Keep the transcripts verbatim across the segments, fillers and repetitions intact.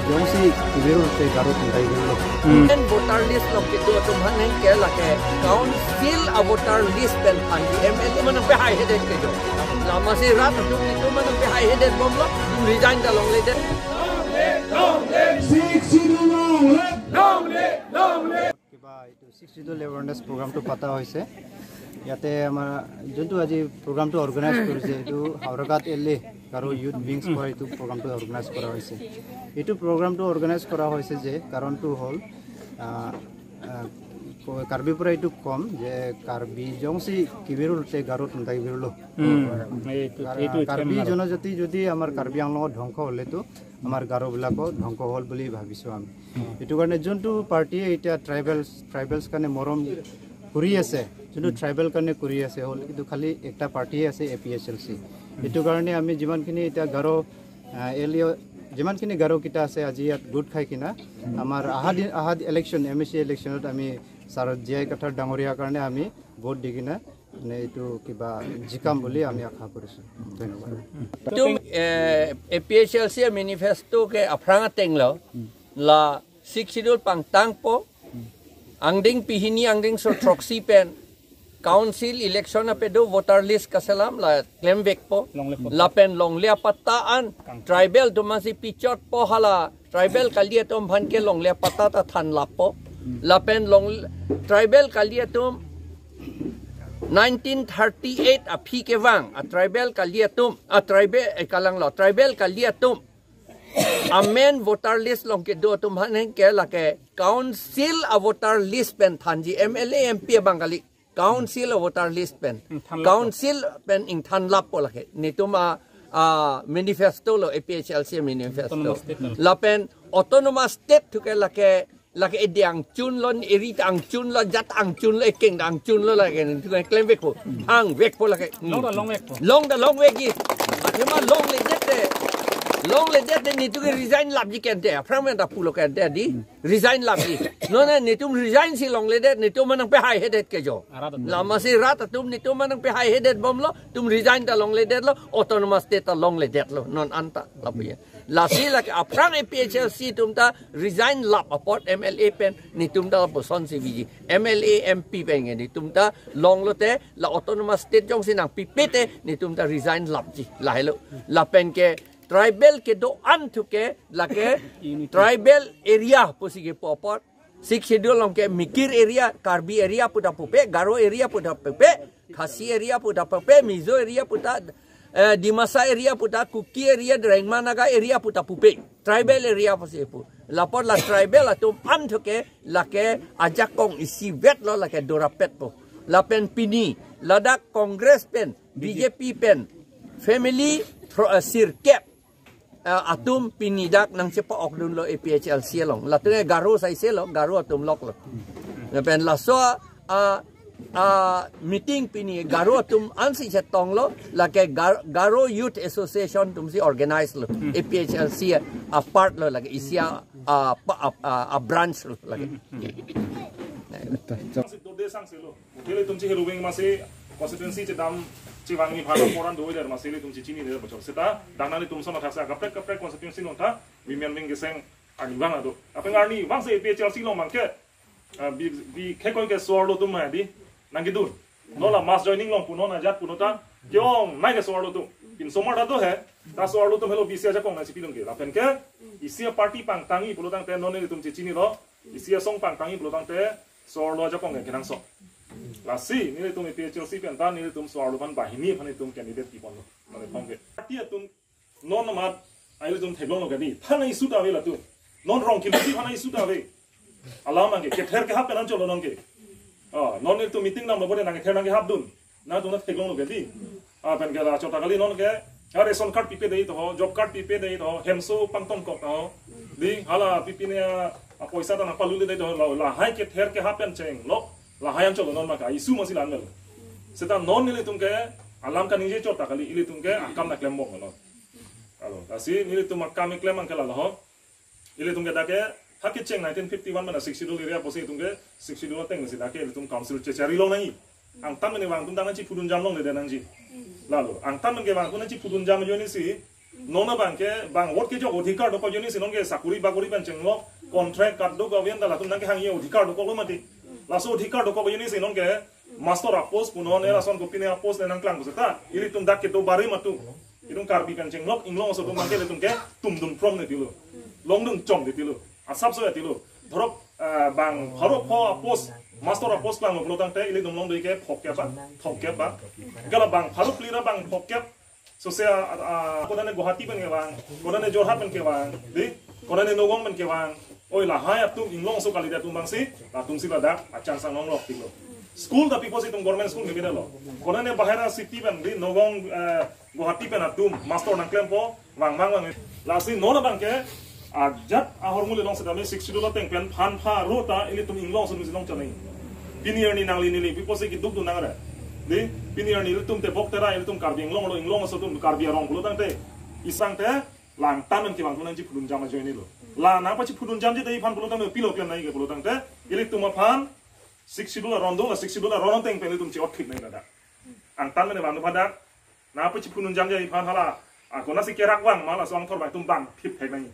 Jongsi kibirul te Garo tungkai birul. Pen voter list along kedo atum aphan nangke lake council a voter list pen thanji, M L A manang pehai hedet ke jo. Lasi rat atum itum manang pehai hedet bomlo, itum resign ta longledet. Six Schedule long live! Long live! Long live! Kiba এইটো six schedule awareness প্ৰগ্ৰামটো পতা হৈছে। ইয়াতে আমাৰ যোনটো আজি প্ৰগ্ৰামটো অৰ্গেনাইজ কৰিছে, এইটো হাওৰাঘাট এল এ গাৰো ইউথ উইংছ পৰা এইটো প্ৰগ্ৰামটো অৰ্গেনাইজ কৰা হৈছে। এইটো প্ৰগ্ৰামটো অৰ্গেনাইজ কৰা হৈছে যে কাৰণটো হ'ল, আহ, আহ, ক- কাৰ্বি পৰা এইটো ক'ম যে কাৰ্বি জংচি কিবিৰুল তে গাৰো তুন্তাই বিৰুলো। এইটো কাৰ- এইটো কাৰ্বি জনজাতি যদি আমাৰ কাৰ্বি আংলঙত ধ্বংস হ'লেতো আমাৰ গাৰোবিলাকো ধ্বংস হ'ল বুলি ভাবিছোঁ আমি। এইটো কাৰণে যোনটো পাৰ্টিয়ে এতিয়া ট্ৰাইবেলছ ট্ৰাইবেলছ কাৰণে মৰম কৰি আছে, যোনটো ট্ৰাইবেল কাৰণে কৰি আছে হ'ল, কিন্তু খালি একটা পাৰ্টিয়ে আছে, এ পি এইচ এল চি। এইটো কাৰণে আমি যিমানখিনি এতিয়া গাৰো, আহ, এল এ, যিমানখিনি গাৰোকেইটা আছে, আজি ইয়াত গোট খাই কিনা আমাৰ অহা দিন, অহা ইলেকশ্যন, এম এ চি ইলেকশ্যনত আমি ছাৰ জে আই কাথাৰ ডাঙৰীয়াৰ কাৰণে আমি ভোট দি কিনা মানে এইটো কিবা জিকাম বুলি আমি আশা কৰিছোঁ। ধন্যবাদ। Itum, eh, A P H L C manifesto ke aphrang atenglo, la Sixth Schedule pangtangpo, angdeng pehini angdengso throksi pen council election apedo voter list kaselam la klemvekpo, lapen longle apatta an tribal atum aphansi pichotpo, hala tribal kali atum aphan ke longle apatta ta thanlappo, lapen long tribal kali atum nineteen thirty-eight aphi kevang a tribal kali atum, a tribal, eh, kalanglo, tribal kali atum amen voter list along kedo atum aphan nangke lake council a voter list pen thanji, M L A, M P abang kali, council a voter list pen, council pen ingthanlappo lake. Netum a, a manifesto lo, A P H L C manifesto. Lapen autonomous state thuke lake lake edi angchunlo, eri angchunlo, jat angchunlo, ekeng angchunlo lake, netum klemvekpo, thangvekpo lake. Long ta longvekpo. Long ta longvekji. Athema longledette, longledette netum ke resign lapji kente, aphrang men ta pulo kente di, resign lapji. Non netum resign si longledet, netum manang pehai hedet ke jo. Lasi rat atum netum manang pehai hedet bomlo, itum resign ta longledetlo, autonomous state ta longledetlo, non anta lapuya. Lasi lake aphrang A P H L C atum ta resign lap apot M L A pen netum ta lapuson si biji. M L A, M P pen ke netum ta longlote la autonomous state jongsi nangpipete netum ta resign lapji. Lahelo. Lapen ke tribal kedo-an thuke lake tribal area pusi kepu apot. Sixth Schedule along ke Mikir area, Karbi area pu ta pupe, Garo area pu ta pupe, Khasi area pu ta pupe, Mizo area pu ta, eh, Dimasa area pu ta, Kuki area, Rengma Naga area pu ta pupe, tribal area pusi pu. Lapot la tribal atum an thuke lake ajakong isivetlo lake dorapetpo. Lapen pini ladak Congress pen, B J P pen, family thro-, eh, sirkep, eh, atum pini dak nangchepa-okdunlo A P H L C along. Latum ke Garo saiselo, Garo atum loklo. Lapen laso a, a meeting pini Garo atum ansi chetonglo, lake Gar-, Garo Youth Association atumsi organize lo. A P H L C a, a part lo lake, isi a, a, pa-, a, a, a branch lo lake. Sangsi dode sangsi lo. Mungkin itum chi heruwing masi constituency chedam chevangji aphan poran do der masi itum chi chinine bachok. Seta dangnan itum sama thaksa kaprek kaprek constituency along ta women wing keseng arnivang ado. Apeng arnivang si A P H L C along mangke, ah, bi, bi khekoi ke so-arlo atum ma di nangkedun. Non la mass joining along pu non ajat pu non ta kejong nai ke so-arlo atum. Pinsomar ta do he. Ta so-arlo atum helo B C ajakong nangchipidun ke. Lapen ke isi a party pangtangji pulo tangte non itum chi chinilo. Isi asong pangtangji pulo tangte so-arlo ajakong ke kenangsot. Lasi nelitum A P H L C pen ta nelitum so-arlo aphan banghini aphan itum candidate piponlo. Mane thong ke. Party atum non amat ilitum theklonglo ke di. Thana issue ta ave latum. Non Rongkhili thana issue ta ave. Alam abang ke kether kehap pen anchotlo non ke. Ah, non itum meeting damlo bode nangkether nangkehapdun. Nangtum ta theklonglo ke di. Ah, pen ke la chot ta kali non ke, ah, ration card pipe dei to, job card pipe dei to, hemso pangtongkok to. Di, hala pipine a, a poisa ta nangpalule dei to, la, lahai kether kehap pen chenglok, lahai anchotlo non maka, issue masi la-an melo. Seta non nelitum ke alam kaningje chot ta kali, ilitum ke akam nangklembomlo. Alo, lasi nelitum akam keklem abang ke lalo ho. Ilitum ke dak ke, ha kecheng nineteen fifty-one mana Sixth Schedule area pusi itum ke Sixth Schedule ateng si dak ke ilitum council chechari long nangji. Angtan mene vang atum ta nangchiphudun jam longle det nangji. Lalo, angtan mene vang atum nangchiphudun jam ajoine si, Non abang ke bang vote kejok odhikar dokok ajoine si non ke sakuri bakuri pen chenglok, contract kadokave anta latum nangkehangji odhikar dokoklo mati. Laso odhikar dokok ajoine si non ke master a-post pu non, elason kopine a-post le nangklang puseta ilitum dak kedo barim atum, itum Karbi pen chenglok Inglong aso atum abang ke ilitum ke tumdun prom ne tilo, longdun chom ne tilo, asapso ya tilo. Dhorok, ah, bang pharo pho a-post, master a-post klanglo pulo tangte ilitum longdoi ke phokep ba, thomkep ba. Gala bang pharo phli ra bang phokep, sose a, a, konane Guwahati pen kevang, konane Jorhat pen kevang, di, konane Nagaon pen kevang. Oi, lahai atum Inglong aso kalidet atum abang si, latum si ladak a-chance anglong lok tilo. School ta pipo si itum government school kebida lo. Konane bahera city pen, di, Nagaon, eh, Guwahati pen atum master nangklempo, vang vang vang. Lasi non abang ke ajat ahormu le long setame Sixth Schedule ateng pen phan pharo ta ilitum Inglong aso atum si longchot nangji. Pini arni nangli neli pipo si keduk dun nang re. Di, pini arni ilitum tebok tera, ilitum Karbi Inglong lo, Inglong aso atum Karbi arong pulo tangte, isang te langtan an kevang atum nangchiphudun jam ajoine lo. La nangpachiphudun jamji te iphan pulo tangte pilo klem nangji ke pulo tangte, ilitum aphan Sixth Schedule aron do, la Sixth Schedule aron ateng pen ilitum chi-ot thik nangji ladak. Angtan mene vang do phadak, nangpachiphudun jamji iphan hala, a, konatsi kerak vang ma laso angthor bang itum bang thip thek nangji.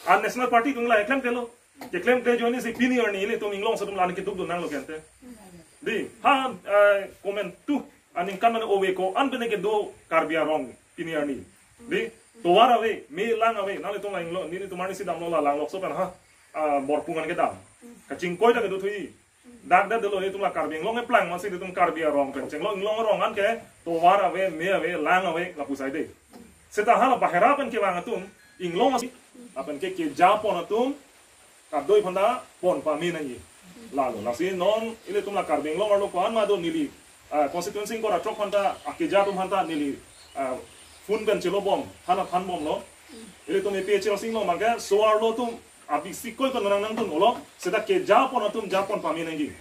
A National Party atum la keklemkle lo. Keklemkle ajoine si pini arni ilitum Inglong aso atum la nangkeduk dun nanglo kente. Di, ha, eh, komantu aningkan mane ove ko-an pen kedo Karbi arong pini arni. Di, tovar ave, me lang ave, nanglitum la Inglong, nelitum arnisi damlo la Langlokso pen ha, ah, Borpung an kedam. Kachingkoi ta kedo thuji. Dak dak dolo ilitum la Karbi Inglong eplang masi ilitum Karbi arong pen chenglok Inglong arong an ke tovar ave, me ave, lang ave, lapu sai de. Seta hala bahera pen kevang atum, Inglong asi, lapen ke kejapon atum, kadoi aphanta pon pame nangji. Lalo, lasi non ilitum la Karbi Inglong arlo ko-an ma do neli, ah, constituency ingkoi ra throk aphanta, akeja atum aphanta neli, ah, phone pen chelobom, than thanbomlo. Ilitum A P H L C Inglong abang ke so-arlo atum, abisi koi kon nang nangdun olo, seta kejapon atum japon pame nangji.